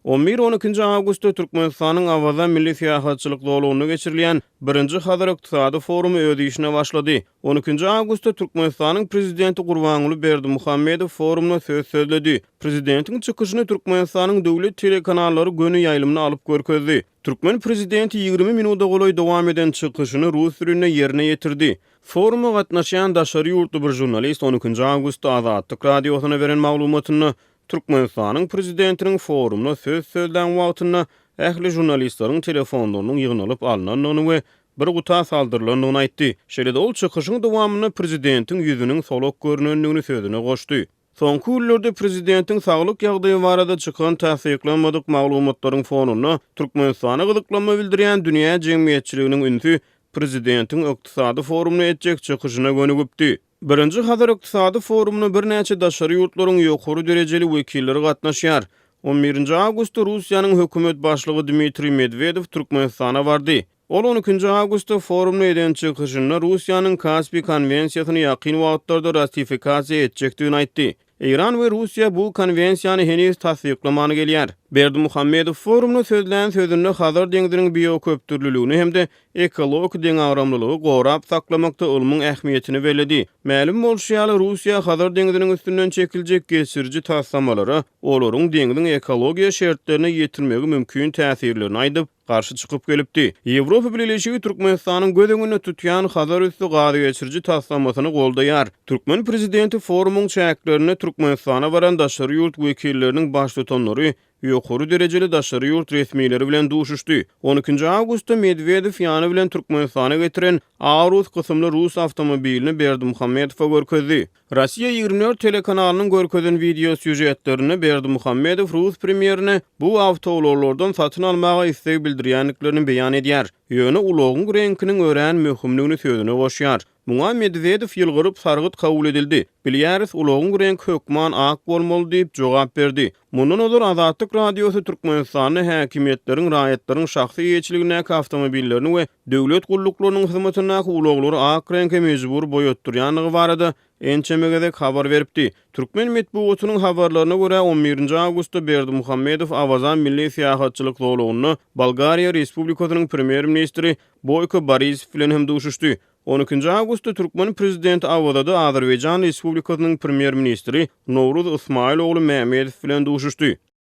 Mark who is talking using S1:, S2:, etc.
S1: On bir-on ikinji awgustda Türkmenistanyň Awaza milli syýahatçylyk zolagynda geçirilýän birinji Hazar ykdysady forumy öz işine başlady. On ikinji awgustda Türkmenistanyň Prezidenti Gurbanguly Berdimuhamedow forumda söz sözledi. Prezidentiň çykyşyny Türkmenistanyň döwlet telekanallary göni ýaýlymda alyp görkezdi. Türkmen prezidenti 20 minuda golaý dowam eden çykyşyny rus dilinde ýerine ýetirdi. Foruma gatnaşýan daşary ýurtly bir žurnalist on ikinji awgustda Azatlyk Radiosyna beren maglumatynda Türkmenistanyň prezidentiniň forumda söz sözlän wagtynda ähli žurnalistleriň telefonlarynyň ýygnalyp alnandygyny we bir guta saldyrylandygyny aýtdy. Şeýle-de ol çykyşyň dowamynda prezidentiň ýüzüniň solak görnendigini sözüne goşdy. Soňky günlerde prezidentiň saglyk ýagdaýy barada çykan tassyklanmadyk maglumatlaryň fonunda Türkmenistana gyzyklanma bildirýän dünýä jemgyýetçiliginiň ünsi prezidentiň ykdysady forumda etjek çykyşyna gönügipdi. Birinji Hazar ykdysady forumyna birnäçe daşary ýurtlaryň ýokary derejeli wekilleri gatnaşýar. On birinji awgustda Russiýanyň hökümet başlygy Dmitriý Medwedew Türkmenistana bardy. Ol on ikinji awgustda forumda eden çykyşynda Russiýanyň Kaspi konwensiýasyny ýakyn wagtlarda ratifikasiýa etjekdigini aýtdy. Eýran we Russiýa bu konwensiýany heniz tassyklaman gelýär. Berdimuhamedow forumda sözlän sözünde Hazar deňziniň bioköpdürlüligini hem-de ekologik deňagramlylygy gorap saklamakda ylmyň ähmiýetini belledi. Mälim bolşy ýaly, Russiýa Hazar deňziniň üstünden çekiljek geçiriji taslamalara olaryň deňziň ekologiýa şertlerine ýetirmegi mümkin täsirlerini aýdyp, garşy çykyp gelipdi. Ýewropa Bileleşigi Türkmenistanyň göz öňünde tutýan Hazar üsti gazgeçiriji taslamasyny goldaýar. Türkmen prezidenti forumyň çäklerinde Türkmenistana baran daşary ýurt wekilleriniň baştutanlary, ýokary derejeli daşary ýurt resmileri bilen duşuşdy. On ikinji awgustda Medwedew ýany bilen Türkmenistana getiren Aurus kysymly rus awtomobilini Berdimuhamedowa görkezdi. Rossiýa 24 telekanalynyň görkezen wideo sýužetlerinde Berdimuhamedow rus premýerine bu awtoulaglardan satyn almaga isleg bildirýändiklerini beýan edýär. Ýöne ulagyň reňkiniň örän möhümdigini sözüne goşýar. Muňa Medwedew ýylgyryp, sargyt kabul edildi. Bilýäris, ulagyň reňki hökman ak bolmaly diýip, jogap berdi. Mundan ozal Azatlyk Radiosy Türkmenistanda häkimiýetleriň raýatlaryň şahsy eýeçiligindäki awtomobillerini we döwlet gulluklarynyň hyzmatyndaky ulaglary ak reňke mejbur boýatdyrýandygy barada ençeme gezek habar beripdi. Türkmen metbugatynyň habarlaryna görä, on birinji awgustda Berdimuhamedow Awaza milli syýahatçylyk zolagynda Bolgariýa Respublikasynyň premýer-ministri Boýko Borisow bilen hem duşuşdy. On ikinji awgustda türkmen prezidenti Awazada Azerbaýjan Respublikasynyň premýer-ministri Nowruz Ysmaýyl ogly Mämmedow bilen duşuşdy.